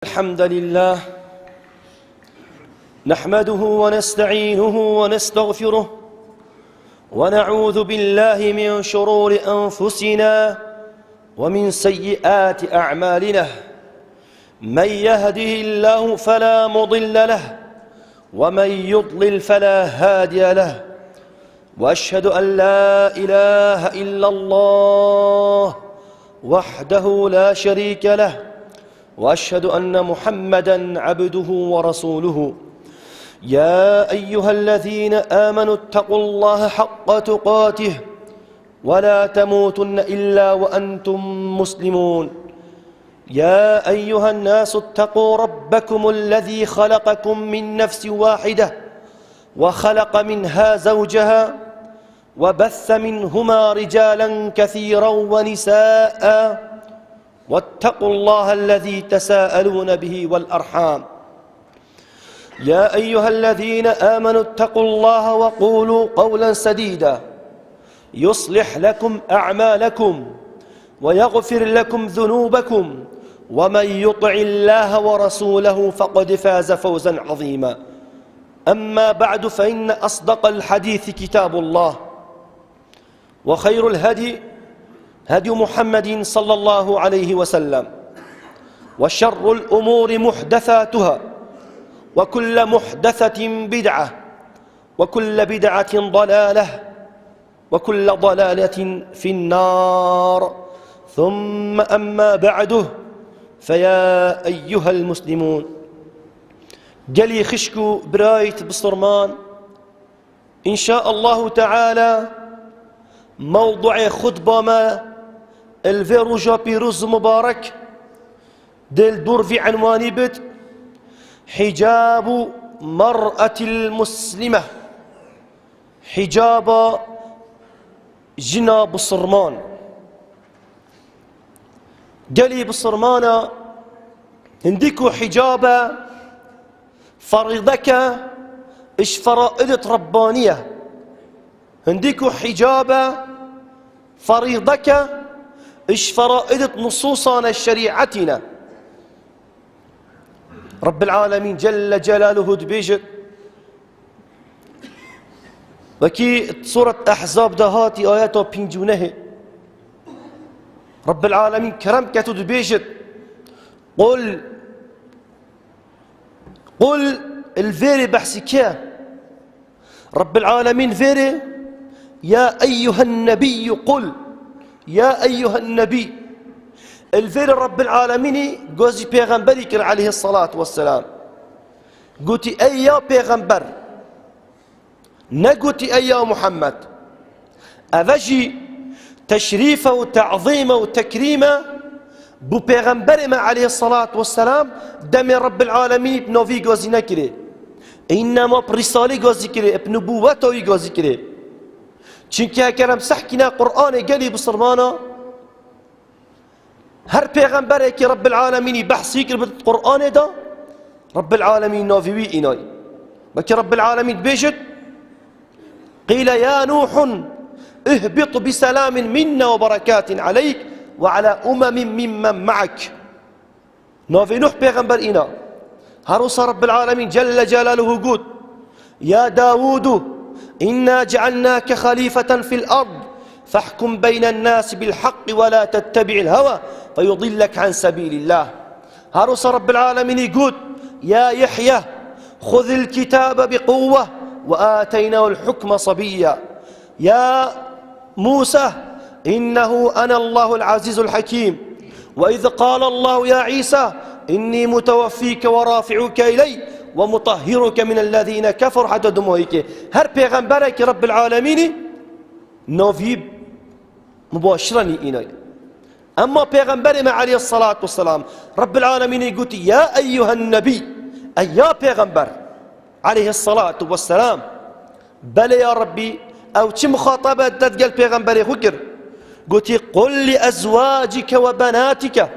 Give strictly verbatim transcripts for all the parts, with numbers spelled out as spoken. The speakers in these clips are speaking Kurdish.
الحمد لله، نحمده ونستعينه ونستغفره، ونعوذ بالله من شرور أنفسنا ومن سيئات أعمالنا. من يهده الله فلا مضل له، ومن يضلل فلا هادي له. وأشهد أن لا إله إلا الله وحده لا شريك له، وأشهد أن محمدا عبده ورسوله. يا أيها الذين آمنوا اتقوا الله حق تقاته ولا تموتن إلا وأنتم مسلمون. يا أيها الناس اتقوا ربكم الذي خلقكم من نفس واحدة وخلق منها زوجها وبث منهما رجالا كثيرا ونساء واتقوا الله الذي تساءلون به والأرحام. يا أيها الذين آمنوا اتقوا الله وقولوا قولا سديدا يصلح لكم أعمالكم ويغفر لكم ذنوبكم ومن يطع الله ورسوله فقد فاز فوزا عظيما. أما بعد، فإن أصدق الحديث كتاب الله، وخير الهدي هدي محمد صلى الله عليه وسلم، وشر الأمور محدثاتها، وكل محدثة بدعة، وكل بدعة ضلالة، وكل ضلالة في النار. ثم أما بعد، فيا أيها المسلمون. Gelî xişk û birayt bisilman, إن شاء الله تعالى, mewduê xutba me li vê roja pîroz û mibarek dê li dor vî enwanî bit: حجاب المرأة المسلمة. Hicaba jina bisilman. Gelî bisilmana hindî ku hicab e, ferîdeke ji feraîdê Rebbanî ye. Hindî ku hicab e, ferîdeke ji feraîdê nusûsane şerîetî ne. Rebbil Alemîn Celle Celaluhu dibêjit, wekî Suret Ehzab de hatî ayeta pêncî û nehê. Rebbil Alemîn kerem ket û dibêjit: قل، قل, li vêrê behsî kê ye? Rebbil Alemîn vêrê, يا أيها النبي قل، يا أيها النبي. Li vêrê Rebbil Alemînî gozî pêxemberî kir aleyhisselatu vesselam. Gotî: Ey ya pêxember. Negotî: Ey ya Muhammed. Eve jî teşrîf e û te'zîm e û tekrîm e bo pêxemberê me aleyhisselatu vesselam, demê Rebbil Alemînî bi navî gazî nekirê. Înnema bi rîsalî gazî kirê, bi nubûweta wî gazî kirê. Çimkî heger em sehkîne Qur'anê gelî bisilmana, her pêxemberekî Rebbil Alemînî behsî kir bi Qur'anê de, Rebbil Alemîn navî wî înay. Wekî Rebbil Alemîn dibêjit: قيل يا نوح اهبط بسلام منا وبركات عليك وعلى أمم ممن معك. Navê Nuh pêxember îna. Her wisa Rebbil Alemîn Celle Celaluhu got: يا داود إنا جعلناك خليفة في الأرض فاحكم بين الناس بالحق ولا تتبع الهوى فيضلك عن سبيل الله. Her wisa Rebbil Alemînî got: يا يحيى خذ الكتاب بقوة وآتيناه الحكم صبيا. يا موسى إنه أنا الله العزيز الحكيم. وإذ قال الله يا عيسى إني متوفيك ورافعك إلي ومطهرك من الذين كفروا حتى دمويك. Her pêxemberekî Rebbil Alemînî navî mubaşiranî înay. Emma pêxemberê me aleyhisselatu vesselam, Rebbil Alemînî gotî: يا أيها النبي. Ey ya pêxember. Aleyhisselatu vesselam. Belê ya Rebbî, ew çi muxatabe te digel pêxemberê xwe kir? Gotî: قل لأزواجك وبناتك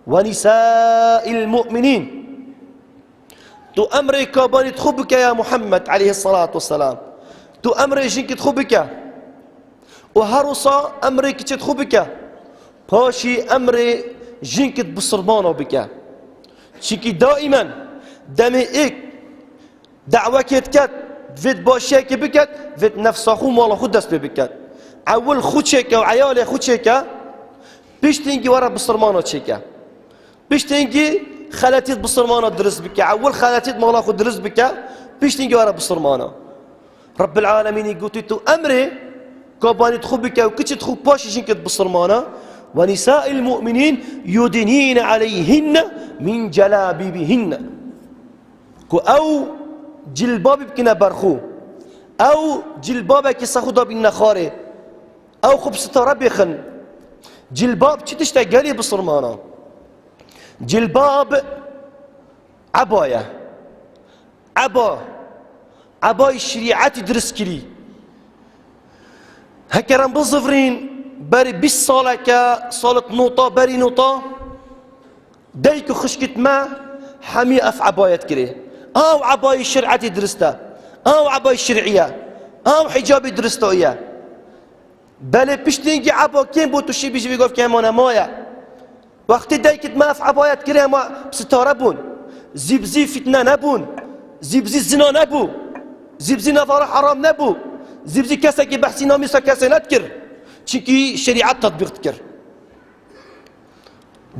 ونساء المؤمنين. Tu emrê kabanî xwe bike ya Muhammed aleyhisselatu vesselam. Tu emrê jinkî xwe bike. Û her wisa emrê kiçê xwe bike. Paşî emrê jinkî bisilmana bike. Çimkî daimen demê êk dawekê diket, vêt başiyekê biket, vêt nefsa xwe û mala xwe dest pê biket. Ewil xwe çêke û eyalê xwe çêke, piştî hingî were bisirmana çêke. Piştî hingî xeletît bisirmana dirist bike. Ewil xeletît mala xwe dirist bike, piştî hingî were bisirmana. Rebbil Alemînî gotî, tu emrê kabanît xwe bike û kiçit xwe paşî jinkit bisirmana. Ve nisa'il mu'minîn yudinîne aleyhinne min celabîbihinne. Ku ew cilbabî bikine ber xwe. Ew cilbabekî ser xwe dabînine xwarê. Ew xwe bi sitare bêxin. Cilbab çi tişt e gelî bisirmana? Cilbab eba ye. Eba. Ebayî şerîetî dirist kirî. Heker em bizivirîn berî bîst saleke, salit nota, berî nota, dayik û xişkit me hemî ev ebayet kirê. Ew ebayî şerîetî dirist e. Ew ebayî şerî ye. Ew hicabî dirist ye. Belê piştî hingî eba kêm bû, tu şî bijî vê gavkê hema nemaye. Wextê daykit me ev ebayet kirê hema bi sitare bûn. Zî bi zî fitne nebûn. Zî bi zî zina nebû. Zî bi zî nevara heram nebû. Zî bi zî kesekî behsî namîsa kesê nedikir. Çimkî şerîet tetbîq dikir.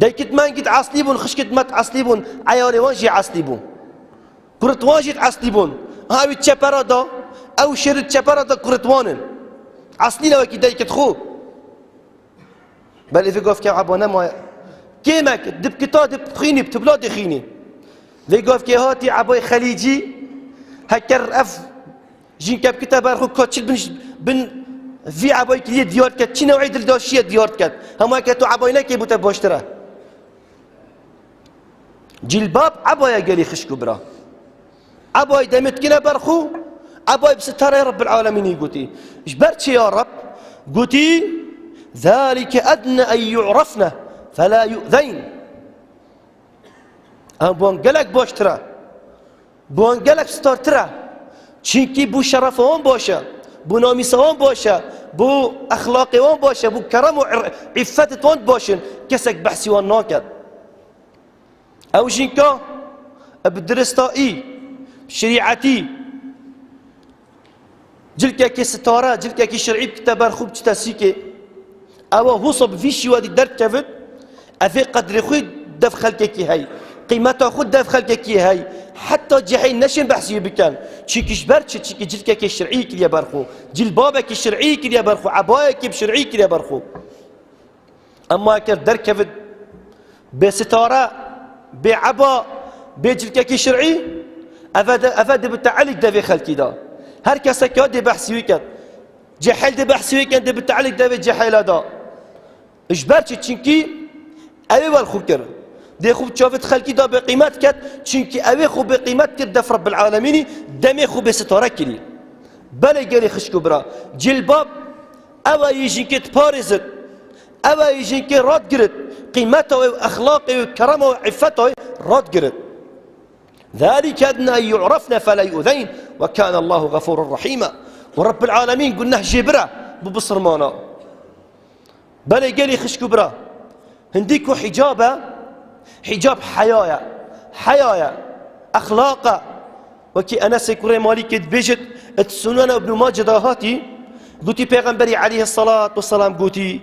Daykit me hingî eslî bûn, xişkit me eslî bûn, eyalê wan jî eslî bûn. Kurit wan jî eslî bûn. Ha wî çepera da, ew şêrit çepera da kurit wan in. Eslî ne wekî daykit xwe. Belê vê gavkê eba nemaye. Kêmek, dibkita dibxînî, bi tibla dixînî. Vê gavkê hatî ebayê xelîcî, heker ev jînke bikite ber xwe, ka çi bin, bin vî ebayî kirî diyar diket, çi newê dildaşî ye diyar diket. Hema ke tu ebayî nekê bû te baştir e. Cilbab ebaye gelî xişk û bira. Ebayî demê dikine ber xwe, ebayî bi sitareyê Rebbil Alemînî gotî. Ji ber çi ya Reb? Gotî, "Zalike edne en yu'rafne fela yu'zeyn." Em bi wan gelek baştir e. Bi wan gelek startir e. Çimkî bo şerefa wan baş e. Bo namîsa wan baş e. Bo exlaqê wan baş e. Bo kerem û ir-, îffet wan baş in. Kesek behsî wan naket. Ew jînka bi diristayî, şerîetî, cilkekî sitare, cilkekî şerî bikite ber xwe biçite sîkê. Ewa husa bi vî şîwedî derdikevit, ev ê qedrê xwe dev xelkekî hey. Qîmeta xwe dev xelkekî hey. Heta cihê neşên behsî wî bikin. Çimkî ji ber çi? Çimkî cilkekê şerî kiriye ber xwe. Cilbabekî şerî kiriye ber xwe. Ebayekî bi şerî kiriye ber xwe. Emma eger derkevit bê sitare, bê eba, bê cilkekî şerî, eve de, eve dê bi teelîk devê xelkî de. Her kesek ya dê behsî wî ket. Cehil dê behsî wî ket, dê bi teelîk devê cehila de. Ji ber çi? Çimkî ew ê wel xwe kir. Dê xwe bi çavêt xelkî de bê qîmet ket, çimkî ew ê xwe bê qîmet kir, def Rebbil Alemînî demê xwe bê sitare kirî. Belê gelî xişk û bira. Cilbab Ew ê jînkê diparêzit. Ew ê jînkê radgirit. Qîmeta wê û exlaqê wê û kerema wê û îffeta wê radgirit. Zalike edna en yu'rafne fela yu'zeyn ve kâne Allahu gafûran rahîma. Û Rebbil Alemîn guneh jê bire, bi bisirmana. Belê gelî xişk û bira. Hindî ku hicab e, hicab heya ye. Heya ye. Exlaq e. Wekî Enesê kurê Malîkê dibêjit, di Sunan Ibn Mace de hatî, gotî Pêxemberî aleyhissalatu vesselam gotî,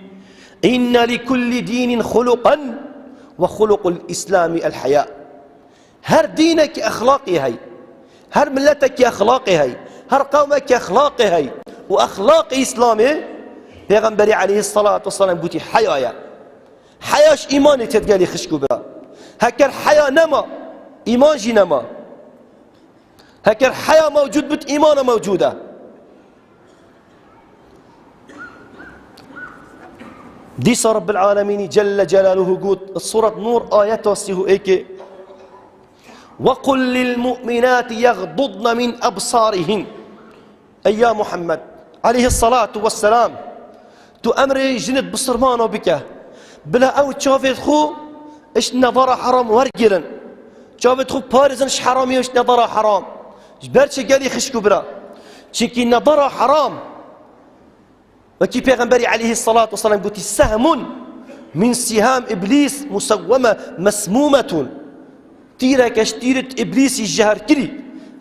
"İnne li kulli dinin huluqan ve huluqul İslami el haya." Her dînekî exlaqê hey, her miletekî exlaqê hey, her qewmekî exlaqê hey û exlaqê Îslamê, Pêxemberî aleyhissalatu vesselam gotî heya ye. Heya ji îmanê tê digelî xişk û bira. Heker heya nema, îman jî nema. Heker heya mewcûd bit, îmana mewcûd e. Dîsa Rebbil Alemînî Celle Celaluhu got, Suret Nur ayeta sî û êkê, "Ve qul lil mu'minati yaghdudne min ebsarihin." Ey ya Muhammed, aleyhissalatu vesselam, tu emrê jinit bisilmana bike. Bila ew çavêt xwe ji nedara heram wergirin. Çavêt xwe parêzin ji heramî û ji nedara heram. Ji ber çi gelî xişk û bira? Çimkî nedara heram, wekî Pêxemberî aleyhissalatu vesselam gotî, "Sehmun min siham îblîs musewweme mesmûmetun." Tîreke ji tîrê Îblîsî jeher kirî.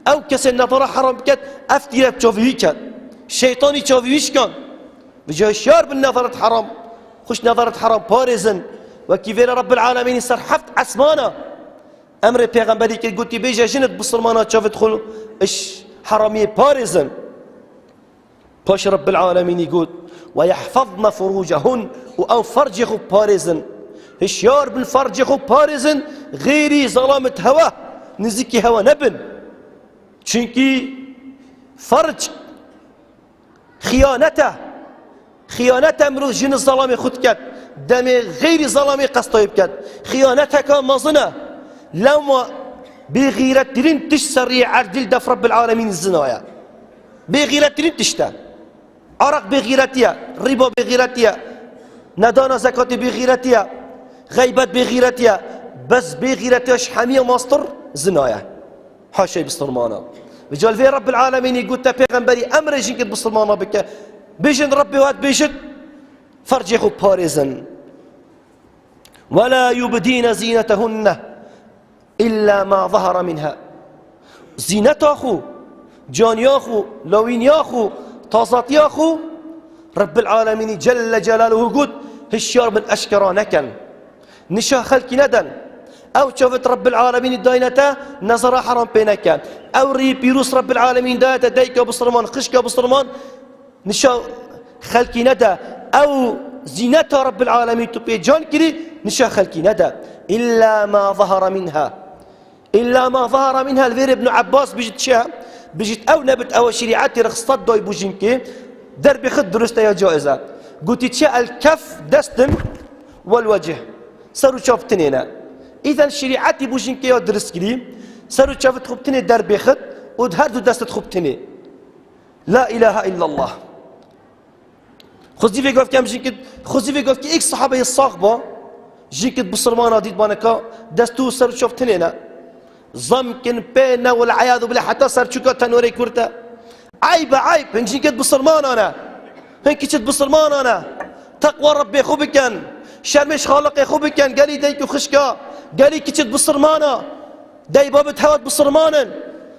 Ew kesê nezara heram biket, ev tîre bi çavî wî ket. Şeytanî çavî wî şikan. Vêca hişyar bin nezaret heram. Xwe ji nezaret heram parêzin. Wekî vê re Rebbil Alemînî ser heft esmana emrê pêxemberî kir, gotî, bêje jinit bisilmana çavê xwe ji heramiyê parêzin. Paşê Rebbil Alemînî got, "Ve yehfazne furucehun", û ew fercê xwe parêzin. Hişyar bin fercê xwe parêzin, xêrî zelamê hewa, nizîkî hewa nebin. Çunkî ferc xiyanet e. Xiyanet e mirov jin û zelamê xwe diket. Demê xêrî zelamê qestayê biket. Xiyaneteke mezin e. Lewma bêxîrettirîn tişt serî erdîl def Rebbil Alemîn zina ye. Bêxîrettirîn tişt e. Araq bêxîretî ye, rîba bêxîretî ye, nedana zekatê bêxîretî ye, xeybet bêxîretî ye, bes bêxîretiya ji hemiya mastir zina ye. Haşey bisilmana. Vêca li vê Rebbil Alemînî gote pêxemberî emrê jinkê bisilmana bike. Bêjin Rebbê we dibêjit, fercê xwe parêzin. "Ve la yubdîne zînetehunne illa ma zahara minha." Zîneta xwe, caniya xwe, lawîniya xwe, tazatiya xwe, Rebbil Alemînî Celle Celaluhu got, hişyar bin eşkera nekin. Nişa xelkî nedin. Ew çavit Rebbil Alemînî dayne te, nezara heram pê neke. Ew rî pîroz Rebbil Alemîn daye te, dayika bisilman, xişka bisilman, nişa xelkî nede. Ew zîneta Rebbil Alemîn tu pê can kirî, nişa xelkî nede. Îlla ma zahara minha. Îlla ma zahara minha, li vêrê Ibn Abbas bijit çi ye? Bijit ew nebit, ew şerîetê rixsat doy bû jinkê, derbê xwe dirust e ya caiz e. Gotî çi? El kef, destin, wel wecih. Ser û çav tinê ne. Îden şerîetî bû jinkê ya dirist kirî, ser û çavit xwe tinê derbê xwe û her du destit xwe tinê. La ilahe illallah. Xwezî vê gavkê em jinkit, xwezî vê gavkê êk sahabeyê sax ba, jinkit bisilmana dît baneka dest û ser û çav tinê ne. Zam kin pê ne, wel eyadu billah, heta ser çûka tenorê kurt e. Eyb e, eyb, hin jinkit bisilmana ne. Hin kiçit bisilmana ne. Teqwa Rebbê xwe bikin. Şermê ji Xaliqê xwe bikin. Gelî dayik û xişka, gelî kiçit bisilmana. Dayê babê hewa bisilman in.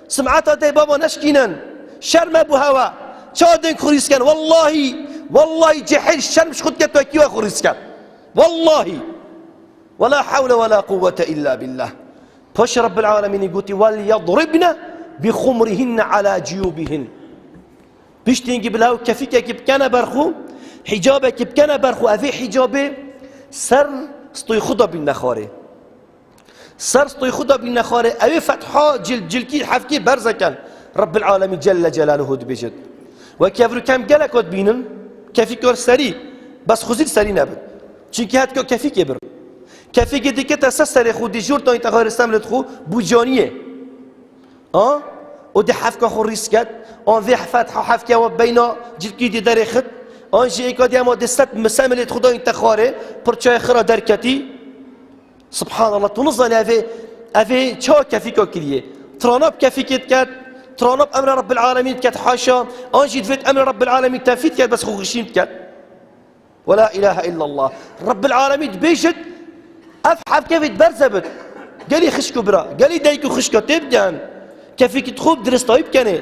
Simeta dayê baba neşkînin. Şerm e bo hewa. Ça deng xwe rîs ken? Wellahî, wellahî cehil şerm ji xwe dike, tu kî we xwe rîs ken? Wellahî. Ve la hewle ve la quwwete illa billah. Paşê Rebbil Alemînî gotî, "Wel yedribne bi xumrihinne ala ciyubihin." Piştî hingî bila ew kefîkekî bikene ber xwe, hicabekî bikene ber xwe, evê hicabê ser stoyê xwe de bîne xwarê. Ser stoyê xwe de bîne xwarê, ew ê fetha cil-, cilkî hefkê berze ken. Rebbil Alemîn Celle Celaluhu dibêjit. Wekî ev rû kem gelek ot bînin, kefîkor serî, bes xuzî serî nebit. Çimkî hetka kefîkê bir. Kefîkê dike te ser serê xwe dî jûr tayî te xwarê semlê xwe bû caniyê. A? Û dê hefka xwe rîs ket, an vê fetha hefke we beyna cilkî dî derê xit, an jî êka dî ema dê set misemilê xwe dayîn te xwarê, pirçayê xira derketî. Subhanallah, tu nizanî evê, evê çawa kefîka kiriye. Tirana bi kefîkê diket, tirana bi emra Rabbil Alemîn diket, haşa, an jî divêt emra Rabbil Alemîn tefî diket, bes xwe xişîn diket. Ve la ilahe illallah. Rabbil Alemîn dibêjit, ev hevkevê berze bit. Gelî xişk û bira, gelî dayik û xişka tê bidin. Kefîkî xwe bi diristayî bikenê.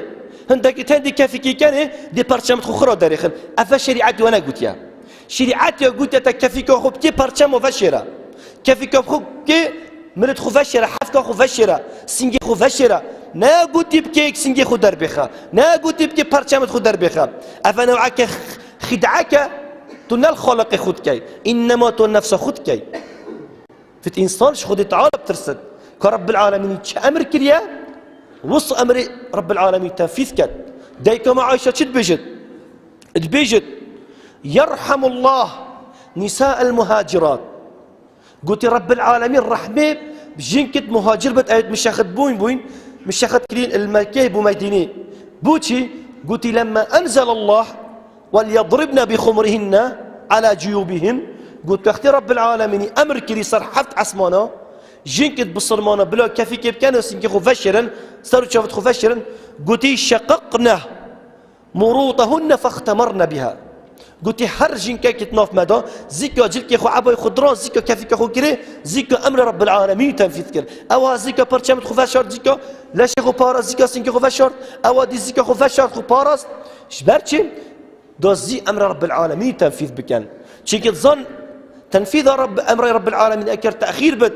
Hindekî tendî kefîkî kenê, dê perçemit xwe xira derêxin. Ev ve şerîet we negotiye. Şerîet ya gotiye te kefîka xwe bikê perçema veşêre. Kefîka xwe bikê milêt xwe veşêre, hefka xwe veşêre, singê xwe veşêre. Ne gotî bikê singê xwe derbêxe. Ne gotî bikê perçemit xwe derbêxe. Ev e neweke xîd'eke tu ne li Xaliqê xwe dikey. Înnema tu nefsa xwe dikey. Fit însan ji Xwedê Teala bitirsit. Ka Rabbil Alemînî çi emir kiriye, wis emrê Rabbil Alemîn tenfîz ket. Dayika me Ayşe çi dibêjit? Dibêjit, "Yerhamullah nisa el muhacirat." Gotî, "Rabbil Alemîn rehmê bi jinkit muhacir bit, ewêt mişexit bûyn bûyn, mişexit kirîn il Mekkê bû Medînê." Bû çi? Gotî, "Lemme enzelallah wel yedribne bi xumrihinne ala cuyubihin." Got, wextê Rabbil Alemînî emir kirî ser heft esmana, jinkit bisilmana bila kefîkê biken û singê xwe veşêrin, ser û çavit xwe veşêrin, gotî, "Şeqeqne murutehunne fextemerne biha." Gotî, her jinkekî di nav me de, zîka cilkê xwe, ebayê xwe diran, zîka kefîka xwe girê, zîka emrê Rabbil Alemînî tenfîz kir. Ewa zîka perçemê xwe veşart, zîka leşê xwe parast, zîka singê xwe veşart, ewa dî zîka xwe veşart, xwe parast. Ji ber çi? Da zî emrê Rabbil Alemînî tenfîz bikin. Çimkî dizan tenfîza Rabb-, emrê Rabbil Alemîn eker texîr bit,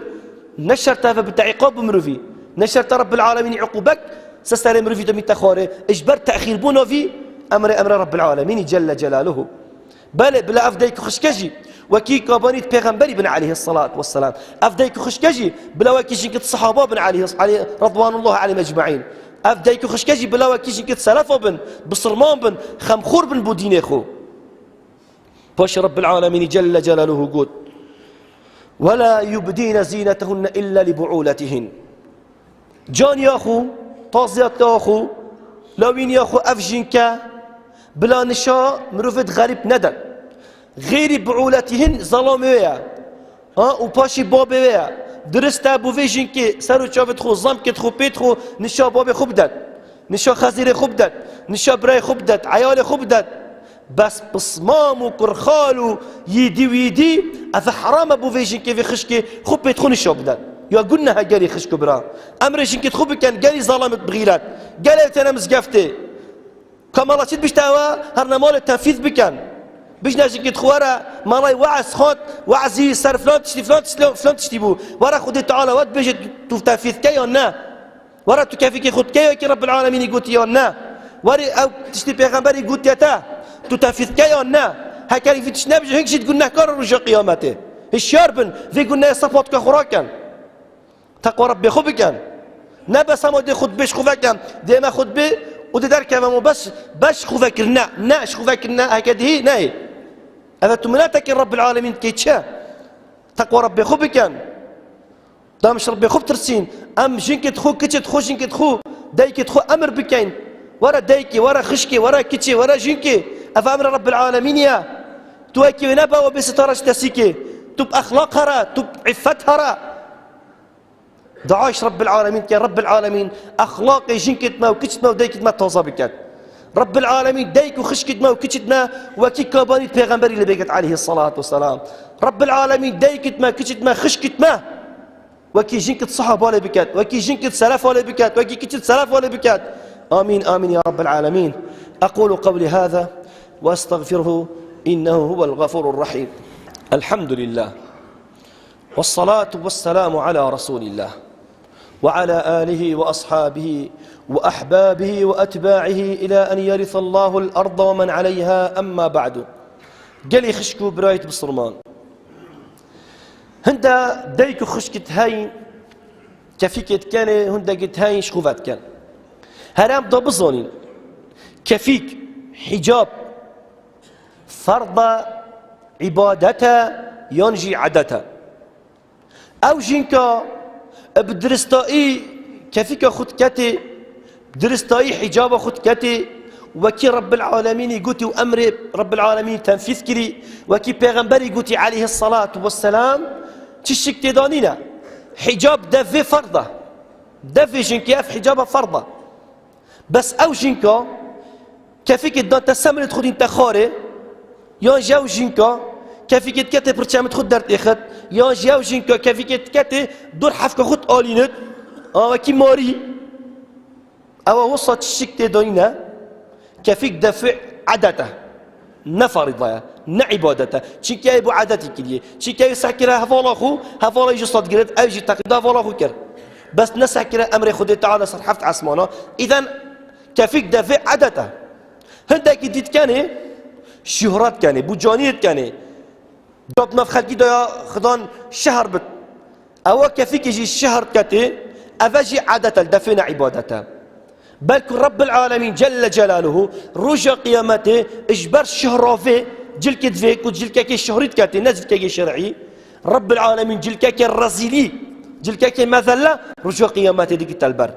ne şert e ve bite îqab bi mirovî, ne şert e Rabbil Alemînî uqûbek ser serê mirovî de bîte xwarê, ji ber texîrbûna vî emrê, emrê Rabbil Alemînî Celle Celaluhu. Belê, bila ev dayik û xişke jî wekî kabanî di pêxemberî bin aleyhissalatu vesselam. Ev dayik û xişke jî bila wekî jinkî di sahaba bin aleyhis-, aleyh-, redwanullah aleyhim ecmaîn. Ev dayik û xişke jî bila wekî jinkî di selefa bin, bisirman bin, xemxor bin bo dînê xwe. Paşê Rabbil Alemînî Celle Celaluhu got, "ولا يبدين زينتهن إلا لبعولتهن." Caniya xwe, taziyatiya xwe, lawîniya xwe ev jinke bila nişa mirovê di xerîb neden. Xeyrî biûletîhin zelamê wê ye. Ha, û paşî babê wê ye. Dirist e bo vê jinkê ser û çavê xwe, zamkê xwe, pê xwe nişa babê xwe bidet. Nişa xezîrê xwe bidet. Nişa birayê xwe bidet. Eyalê xwe bidet. Bes pismam û kurxal û yîdî wîdî, ev heram e bo vê jinkê, vê xişkê xwe pê xwe nişa bidet. Ya guneh e gelî xişk û bira. Emrê jinkê xwe bikin, gelî zelamê bixîret. Gelê têne mizgeftê. Ka mala çi dibişte ewa, her ne malê tenfîz bikin. Bijne jinkê xwe were, malay we'z xwend, we'zî ser filan tiştî, filan tiştî, filan tiştî bû. Were Xwedê Teala we dibêje tu tenfîz ke ya ne? Were tu kefîkê xwe dikey wekî Rabbil Alemînî gotî ya ne? Were ew tiştî pêxemberî gotiye te, tu tenfîz ke ya ne? Hekerî vî tişt nebijî, hingî jî di gunehkar roja qiyametê. Hişyar bin, vê gunehê sepatka xwe rakin. Teqwa Rabbê xwe bikin. Ne bes hema dê xutbê ji xwe vekin, dê me xutbê û dê derkeve me bes, bes ji xwe vekir. Ne, ne, ji xwe vekir ne, heke dihî, neyê. Eve tu minetekê Rabbil Alemîn dikey çi? Teqwa Rabbê xwe bikin. Dem ji Rabbê xwe bitirsîn. Em jinkê xwe, kiçê xwe, jinkê xwe, daykê xwe emir bikeyn. Were daykê, were xişkê, were kiçê, were jinkê. Ev emre Rabbil Alemîn ye. Tu wekî wê nebe, we bê sitara ji tesîkê. Tu bi exlaq here, tu bi îffet here. Dua ji Rabbil Alemîn ke, Rabbil Alemîn exlaqê jinkê me û kiçê me û daykê me taze biket. Rabbil Alemîn dayk û xişkê me û kiçê me wekî kabanî pêxemberî lê biket aleyhissalatu vesselam. Rabbil Alemîn daykê me, kiçê me, xişkê me wekî jinkê sahaba lê biket, wekî jinkê selefa lê biket, wekî kiçê selefa lê biket. Amîn, amîn ya Rabbil Alemîn. أقول قولي هذا وأستغفره إنه هو الغفور الرحيم. الحمد لله. والصلاة والسلام على رسول الله وعلى آله وأصحابه وأحبابه وأتباعه إلى أن يرث الله الأرض ومن عليها، أما بعد. Gelî xişk û birayê bisilman. Hinde dayk û xişkê heyn, kefîkê kenê, hindekê heyn ji xwe vedikin. Herem da bizanîn. Kefîk, hicab, ferda, îbadete yan jî edete. Ew jinka bi diristayî kefîka xwe diketê, bi diristayî hicaba xwe diketê, wekî Rabbil Alemînî gotî û emrê Rabbil Alemînî tenfîz kirî, wekî Pêxemberî gotî aleyhissalatu vesselam, çi şik tê de nîne. Hicab devê ferda. Devê jinkê ev hicaba ferda. Bes ew jinka kefîkê didate semrê xwe dîn te xwarê, yan jî ew jinka kefîkê diketê pirçemê xwe derdêxit, yan jî ew jinka kefîkê diketê dor hefka xwe alînit, a wekî marî. Ewa wisa çi şik tê de nîne, kefîk devê edet e. Ne ferîda ye, ne îbadet e. Çimkî ew bo edetî kiriye. Çimkî ew seh kire hevala xwe, hevala jî sed giret, ew jî teqlîda hevala xwe kir. Bes ne seh kire emrê Xwedê Teala ser heft esmana. Îden kefîk devê edet e. Hindekî dît kenê, şuhret kenê, bo caniyê kenê. Dot nav xelkî de ya Xudan şehr bit. Ewa kefîkê jî şehr ketê, eve jî edet e, defê ne îbadet e. Belku Rabbil Alemîn Celle Celaluhu roja qiyametê ji ber şihra vê cilkê divê ku cilkekê şihrî diketê, ne cilkekê şer'î. Rabbil Alemîn cilkekê rezîlî, cilkekê mezelle roja qiyametê digite li ber.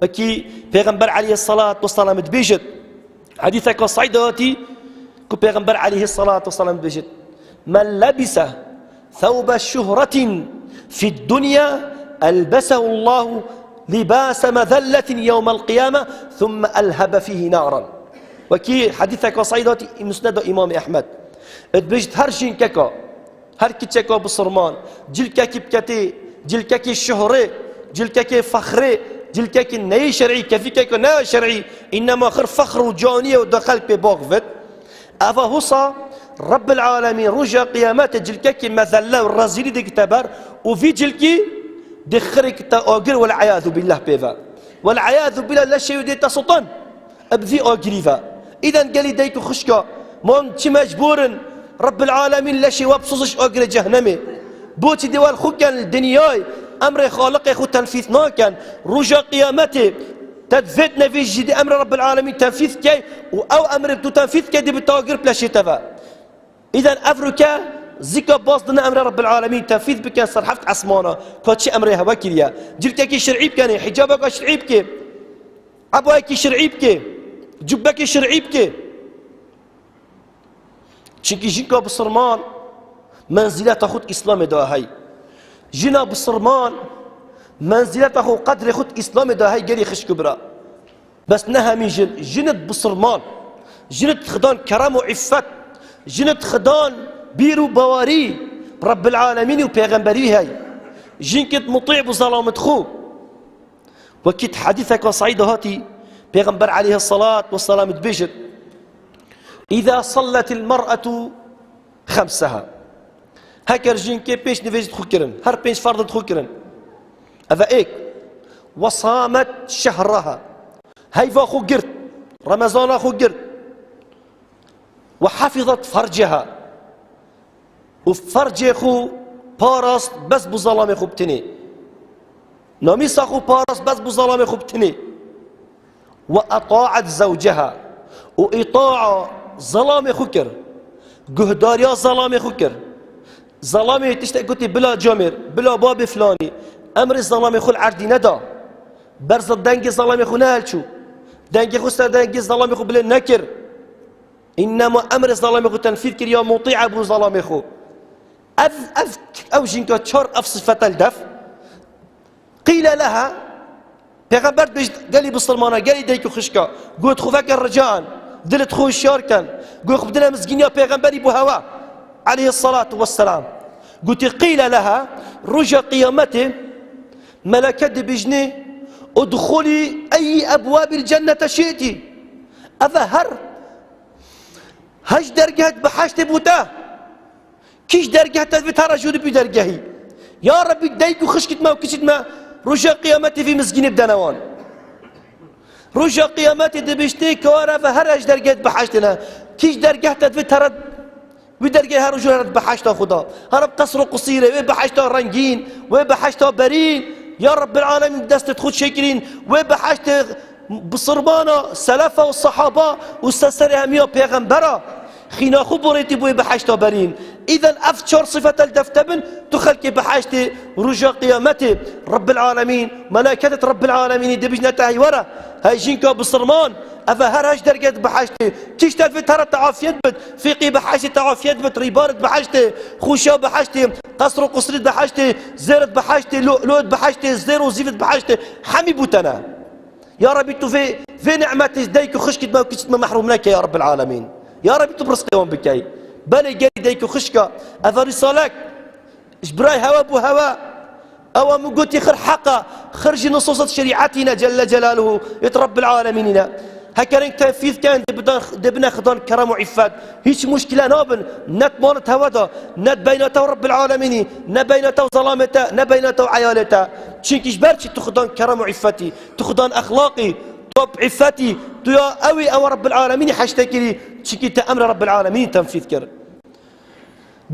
Wekî Pêxember aleyhissalatu vesselam dibêjit, hedîseka sahîh de hatî ku Pêxember aleyhissalatu vesselam dibêjit, "Men lebise thewbe şuhretin fid dunya elbesehu Allahu libase mezelletin yewmel qiyame thumme elhebe fihi naran." Wekî hedîseka sehîh hatî Musneda Îmamê Ehmed. Dibêjit her jinkeka, her kiçeka bisilman, cilkekî biketê, cilkekî şuhrê, cilkekî fexrê, cilkekî neyê şerî, kefîkeka ne şerî, înema xir fexr û caniyê û da xelk pê baxivit. Eva husa Rabbil Alemîn roja qiyametê cilkekî mezelle û rezîlî dikite ber û vî cilkî dixirikite agir, wel eyazû billah pê ve. Wel eyazû billah leşê wî dête sitan. Bi vî agirî ve. Îden gelî dayik û xişka, man çi mecbûr in, Rabbil Alemîn leşê we bisozî ji agirê cehnemê. Boçî dê wel xwe ken li dinyayê, emrê Xaliqê xwe tenfîz naken. Roja qiyametê, te divêt nevê jî dê emrê Rabbil Alemîn tenfîz key û ew emrê tu tenfîz key dê bi te agir bi leşê te ve. Îden ev rûke zîka baz dine emrê Rabbil Alemîn tenfîz bikin ser heft esmana, ka çi emrê hewe kiriye. Cilkekî şir'î bikenê, hicabeka şir'î bikê, ebayekî şir'î bikê, cubbekî şir'î bikê. Çimkî jinka bisilman menzileta xwe di Îslamê de hey. Jina bisilman menzileta xwe, qedrê xwe di Îslamê de hey gelî xişk û bira. Bes ne hemî jin, jin id bisilman, jin id xidan kerem û îffet, jin id xidan bîr û bawerî bi Rabbil Alemîn û pêxemberî hey. Jinkit mutî bû zelamit xwe. Wekî di hedîseka sehîh de hatî, Pêxember aleyhisselat vesselam dibêjit: "Îza salletil mer'etu xemseha." Heker jinkê pênc nivêjit xwe kirin, her pênc ferdit xwe kirin. Eve êk. "Ve samet şehraha." Heyva xwe girt, Remezana xwe girt. "Ve hafizat ferceha." Û fercê xwe parast bes bû zelamê xwe bitinê. Namîsa xwe parast bes bû zelamê xwe bitinê. "Ve eta'at zewceha." Û îtaa zelamê xwe kir. Guhdariya zelamê xwe kir. Zelamê tiştek gotî, "Bila camêr, bila babê filanî." Emrê zelamê xwe li erdî neda. Berza dengê zelamê xwe nehilçû. Dengê xwe ser dengê zelamê xwe bilind nekir. Înnema emrê zelamê xwe tenfîz kir, ya mutî bû zelamê xwe. Ev, ev, ew jinka çar ev sifeta li def. Qîle leha, Pêxember dibêjt, gelî bisilmana, gelî dayik û xişka, got, xwe veke rican, dilit xwe hişyar ken, got, xwe bidine mizgîniya pêxemberî bo hewa, aleyhisselatu vesselam. Gotî, qîle leha, roja qiyametê, meleke dibêjnê, udxulî eyî ebwabil cennete şi'tî. Eve her hej dergeh di biheştê bo te. Kîş dergeh te divê te re jû dibî dergehî. Ya Rebî, dayik û xişkit me û kiçit me roja qiyametê vî mizgînê bidene wan. Roja qiyametê dibêjtê, kewara ve her hej dergeh di biheştê ne. Kîş dergeh te divê te re, wî dergehê her jû re di biheşta xwe da. Here bi qesr û qisîrê, wê biheşta rengîn, wê biheşta berîn. Ya Rebbil Alemîn destê xwe çêkirîn, wê biheştê Bisirbana, selefa û sehaba û seserê hemiya pêxembera xîna xwe borêtî bûyê bi heşta berîn. Îden ev çar sifete li defte bin, tu xelkê bi heştê roja qiyametê Rabbil Alemîn, melaiket Rabbil Alemînî dibijne te hey were, hey jinka bisilman, eve her heş dergeh di bi heştê, kişt ev te re te afiyet bit, fîqî bi heştê te afiyet bit, rîbarit bi heştê, xûşa bi heştê, qesr û qisrît bi heştê, zêrit bi heştê, lo-, loyit bi heştê, zêr û zîvit bi heştê, hemî bûtene. Ya Rebî, tu vê, vê nimetê ji dayik û xişkit me û kiçit me mehrûm neke, ya Rebbil Alemîn. Ya Rebî, tu bi rizqê wan bikey. Belê gelî dayik û xişka, eva rîsalek, ji birayê hewe bû hewe. Ewa min gotî xir heqa, xir jî nisosat şerîetî ne, Celle Celaluhu, yêt Rebbil Alemînî ne. Hekerên tenfîz ken, dê bidan, dê bine xidan kerem û îffet. Hîç muşkile nabin, ne di mal û hewe de, ne di beyna te û Rebbil Alemînî, ne beyna te û zelamê te, ne beyna te û eyalê te. Çimkî ji ber çi tu xidan kerem û îffetî. Tu xudan exlaqî, tu îffetî, tu ya ew î ewa Rebbil Alemînî heşte kirî, çikî te emrê Rebbil Alemînî tenfîz kir.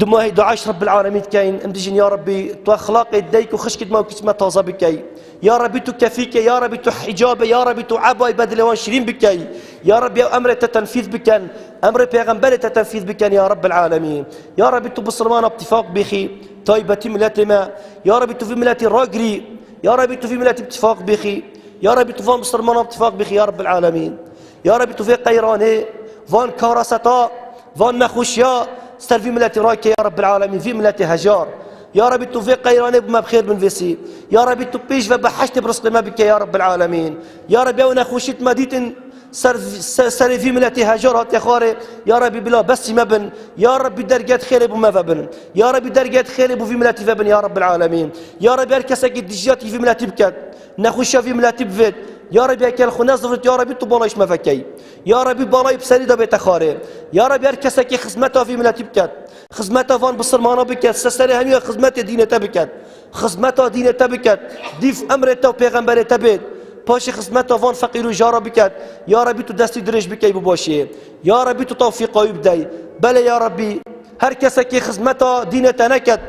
Di mahê dua ji Rebbil Alemîn dikeyin, em dijin, ya Rebbî, tu exlaqê dayik û xişkit me û kiçit me taze bikey. Ya Rebbî, tu kefîkê, ya Rebbî, tu hicabê, ya Rebbî, tu ebayê bedilê wan şirîn bikey. Ya Rebbî, ew emrê te tenfîz bikin, emrê pêxemberê te tenfîz bikin, ya Rebbil Alemîn. Ya Rebbî, tu bisilmana bi tifaq bixî, taybetî miletê me. Ya Rebbî, tu vî miletî ragirî. Ya Rebbî, tu vî miletî bi tifaq bixî. Ya Rebî, tu van bisilmana bi tifaq bixî, ya Rebbil Alemîn. Ya Rebî, tu vê qeyranê, van karaseta, van nexweşiya ser vî miletî rakê, ya Rebbil Alemîn, vî miletê hejar. Ya Rebî, tu vê qeyranê bi me bi xêr binvêsî. Ya Rebî, tu pêş ve bi heştê bi rizqê me bike, ya Rebbil Alemîn. Ya Rebî, ew nexweşît me dîtin, ser, ser, serê vî miletî hejar hatiye xwarê, ya Rebî bila besî me bin, ya Rebî dergehê xêrê bo me vebin, ya Rebî dergehê xêrê bo vî miletî vebin, ya Rebbil Alemîn. Ya Rebî her kesekî dijiyatî vî miletî biket, nexweşiya vî miletî bivêt, ya Rebî ekel xwe nezivirt, ya Rebî tu balayî ji me vekey. Ya Rebî balayî bi serî de bête xwarê. Ya Rebî her kesekî xizmeta vî miletî biket, xizmeta van bisilmana biket, ser serê hemî xizmetê dînê te biket. Xizmeta dînê te biket, dîf emrê te û pêxemberê te bêt. Paşê xizmeta van feqîr û jara biket. Ya Rebî tu destî dirêj bikey bi başiyê. Ya Rebî tu tewfîqa wî bidey. Belê ya Rebî, her kesekî xizmeta dînê te neket,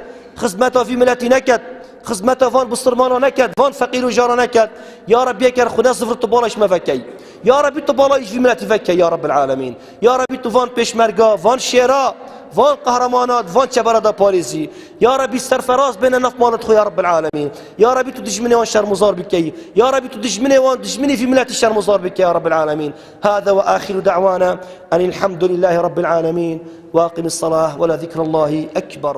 xizmeta vî miletî neket, xizmeta van bisilmana neket, van feqîr û jara neket, ya Rebî eker xwe nezivirt tu balayî ji me vekey. Ya Rebî tu balayî ji vî miletî vekey ya Rebbil Alemîn. Ya Rebî tu van pêşmerga, van şêra, van qehremanat, van çebera de parêzî. Ya Rebî serferaz bêne nav malet xwe ya Rebbil Alemîn. Ya Rebî tu dijminê wan şermizar bikey. Ya Rebî tu dijminê wan, dijminî vî miletî şermizar bikey ya Rebbil Alemîn. Hada ve axiru da'wana enil hamdulillahî Rebbil Alemîn. Ve aqimis salah ve le zikrallahi ekber.